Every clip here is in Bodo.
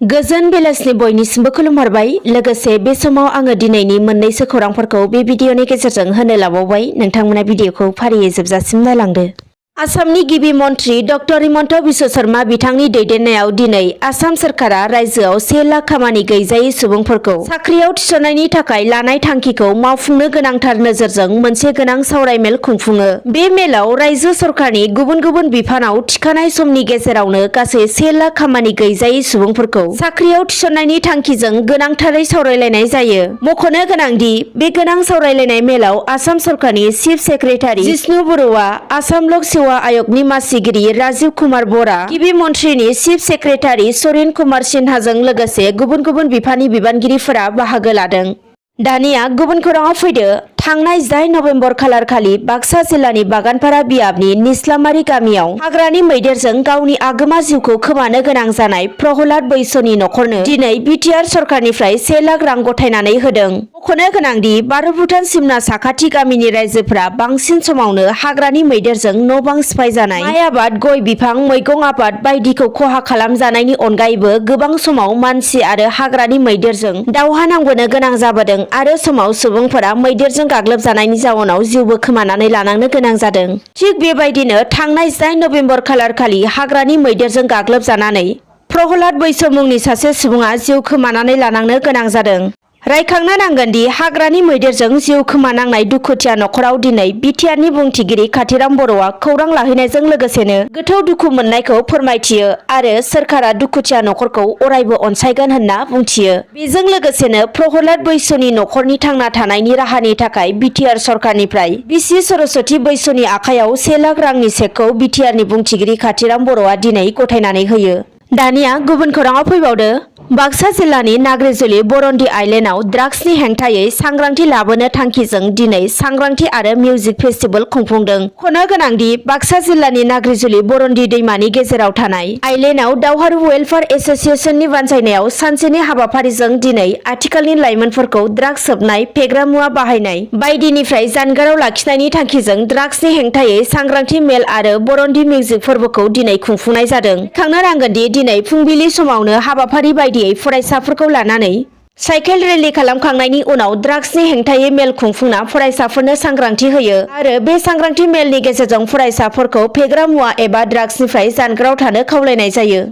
गोजोन बेलासिनि बयनिसिमबो खुलुमहरबाय। लोगोसे बे समाव आङो दिनैनि मोननैसो खौरांफोरखौ बे भिडिअनि गेजेरजों होनो लाबावबाय। नोंथांमोना भिडिअखौ फारियै जोबजासिम नायलांदो। आसामनि गिबि मन्थ्रि डक्टर हिमन्त बिश्व शर्मा बिथांनि दैदेननायाव दिनै आसाम सोरखारा रायजोआव 1 लाख खामानि गैजायै सुबुंफोरखौ साख्रियाव थिसननायनि थाखाय लानाय थांखिखौ मावफुंनो गोनांथार नोजोरजों मोनसे गोनां सावरायमेल खुंफुङो। बे मेलाव रायजो सरकारनि गुबुन गुबुन बिफानाव थिखानाय समनि गेजेरावनो गासै 1 लाख खामानि गैजायै सुबुंफोरखौ साख्रियाव थिसननायनि थांखिजों गोनांथारै सावरायलायनाय जायो। मख'नो गोनांदि बे गोनां सावरायलायनाय मेलाव आसाम सरकारनि चिफ सेक्रेटारि जिष्णु बरुवा, आसाम लक सेवा आय'गनि मासिगिरि राजीव कुमार बरा, गिबि मन्थ्रिनि चिफ सेक्रेटारि सरिन कुमार सिन्हाजों लोगोसे गुबुन गुबुन बिफाननि बिबानगिरिफोरा बाहागो लादों। दानिया गुबुन खौराङाव फैदो। थांनाय 8 नभेम्बर खालारखालि बाक्सा जिल्लानि बागानपारा बियाबनि निस्लामारि गामियाव हाग्रानि मैदेरजों गावनि आगोमा जिउखौ खोमानो गोनां जानाय प्रहलाद बैस'नि नखरनो दिनै बिटिआर सरकारनिफ्राय 1 लाख रां गथायनानै होदों। मख'नो गोनांदि भारत भुटान सिमना साखाथि गामिनि रायजोफोरा बांसिन समावनो हाग्रानि मैदेरजों न' बां सिफायजानाय, माइ आबाद, गय बिफां, मैगं आबाद बायदिखौ खहा खालामजानायनि अनगायैबो गोबां समाव मानसि आरो हाग्रानि मैदेरजों दावहा नांबोनो गोनां जाबोदों आरो समाव सुबुंफोरा मैदेरजों गाग्लोबजानायनि जाउनाव जिउबो खोमानानै लानांनो गोनां जादों। थिग बेबायदिनो थांनाय 8 नभेम्बर खालारखालि हाग्रानि मैदेरजों गाग्लोबजानानै प्रहलाद बैस' मुंनि सासे सुबुङा जिउ खोमानानै लानांनो गोनां जादों। रायखांनो नांगोनदि हाग्रानि मैदेरजों जिउ खोमानांनाय दुखुथिया नखराव दिनै बिटिआरनि बुंथिगिरि काथिराम बर'आ खौरां लाहैनायजों लोगोसेनो गोथौ दुखु मोननायखौ फोरमायथियो आरो सोरखारा दुखुथिया नखरखौ अरायबो अनसायगोन होनना बुंथियो। बेजों लोगोसेनो प्रहलाद बैस'नि नखरनि थांना थानायनि राहानि थाखाय बिटिआर सरकारनिफ्राय बिसि सरस्वती बैस'नि आखायाव 1 लाख रांनि चेकखौ बिटिआरनि बुंथिगिरि काथिराम बर'आ दिनै गथायनानै होयो। दानिया गुबुन खौराङाव फैबावदो। बाक्सा जिल्लानि नाग्रिजुलि बरन्दी आइलेण्डआव ड्राग्सनि हेंथायै सांग्रांथि लाबोनो थांखिजों दिनै सांग्रांथि आरो मिउजिक फेस्टिभेल खुंफुंदों। मख'नो गोनांदि बाक्सा जिल्लानि नाग्रिजुलि बरन्दी दैमानि गेजेराव थानाय आइलेण्डआव दावहारु वेलफेयार एस'सिएशननि बानजायनायाव सानसेनि हाबाफारिजों दिनै आथिखालनि लाइमोनफोरखौ ड्राग्स सोबनाय, फेग्रा मुवा बाहायनाय बायदिनिफ्राय जानगाराव लाखिनायनि थांखिजों ड्राग्सनि हेंथायै सांग्रांथि मेल आरो बरन्दी मिउजिक फोरबोखौ दिनै खुंफुंनाय जादों। थांनो नांगोनदि दिनै फुंबिलि समावनो हाबाफारि बायदियै फरायसाफोरखौ लानानै साइकेल रेली खालामखांनायनि उनाव ड्राग्सनि हेंथायै मेल खुंफुंना फरायसाफोरनो सांग्रांथि होयो आरो बे सांग्रांथि मेलनि गेजेरजों फरायसाफोरखौ फेग्रा मुवा एबा ड्राग्सनिफ्राय जानगाराव थानो खावलायनाय जायो।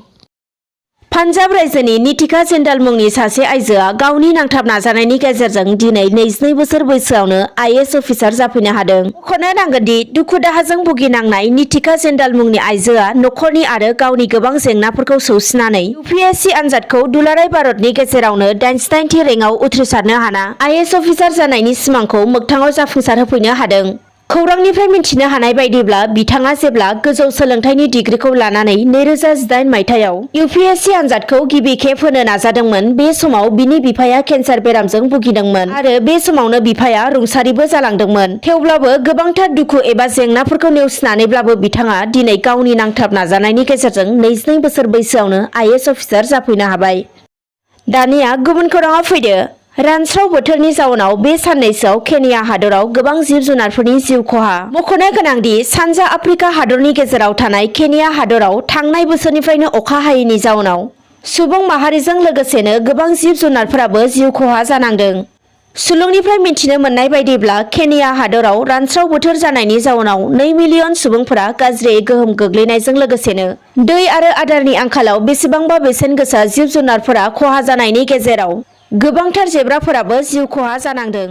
पान्जाब रायजोनि नितिका जिन्दाल मुंनि सासे आइजोआ गावनि नांथाब नाजानायनि गेजेरजों दिनै 22 बोसोर बैसोआवनो आइएएस अफिसार जाफैनो हादों। मख'नो नांगोनदि दुखु दाहाजों भुगिनांनाय नितिका जिन्दाल मुंनि आइजोआ नखरनि आरो गावनि गोबां जेंनाफोरखौ सौसिनानै यूपीएससी आनजादखौ दुलाराय भारतनि गेजेरावनो 89थि रेंकआव उथ्रिसारनो हाना आइएएस अफिसार जानायनि सिमांखौ मोगथाङाव जाफुंसार होफैनो हादों। खौरांनिफ्राय मिथिनो हानाय बायदिब्ला बिथाङा जेब्ला गोजौ सोलोंथाइनि डिग्रीखौ लानानै 2018 मायथाइयाव यूपीएससी आनजादखौ गिबि खेब होनो नाजादोंमोन, बे समाव बिनि बिफाया केन्सार बेरामजों भुगिदोंमोन आरो बे समावनो बिफाया रुंसारिबो जालांदोंमोन। थेवब्लाबो गोबांथार दुखु एबा जेंनाफोरखौ नेवसिनानैब्लाबो बिथाङा दिनै गावनि नांथाब नाजानायनि गेजेरजों 22 बोसोर बैसोआवनो आइएएस अफिसार जाफैनो हाबाय। दानिया गुबुन खौराङाव फैदो। रानस्राव बोथोरनि जाउनाव बे साननैसोआव केनिया हादराव गोबां जिब जुनारफोरनि जिउ खहा। मख'नो गोनांदि सानजा आफ्रिका हादरनि गेजेराव थानाय केनिया हादराव थांनाय बोसोरनिफ्रायनो अखा हायैनि जाउनाव सुबुं माहारिजों लोगोसेनो गोबां जिब जुनारफोराबो जिउ खहा जानांदों। सुलुंनिफ्राय मिथिनो मोननाय बायदिब्ला केनिया हादराव रानस्राव बोथोर जानायनि जाउनाव 2 मिलियन सुबुंफोरा गाज्रियै गोहोम गोग्लैनायजों लोगोसेनो दै आरो आदारनि आंखालाव बेसेबांबा बेसेन गोसा जिब जुनारफोरा खहा जानायनि गेजेराव गोबांथार जेब्राफोराबो जिउ खहा जानांदों।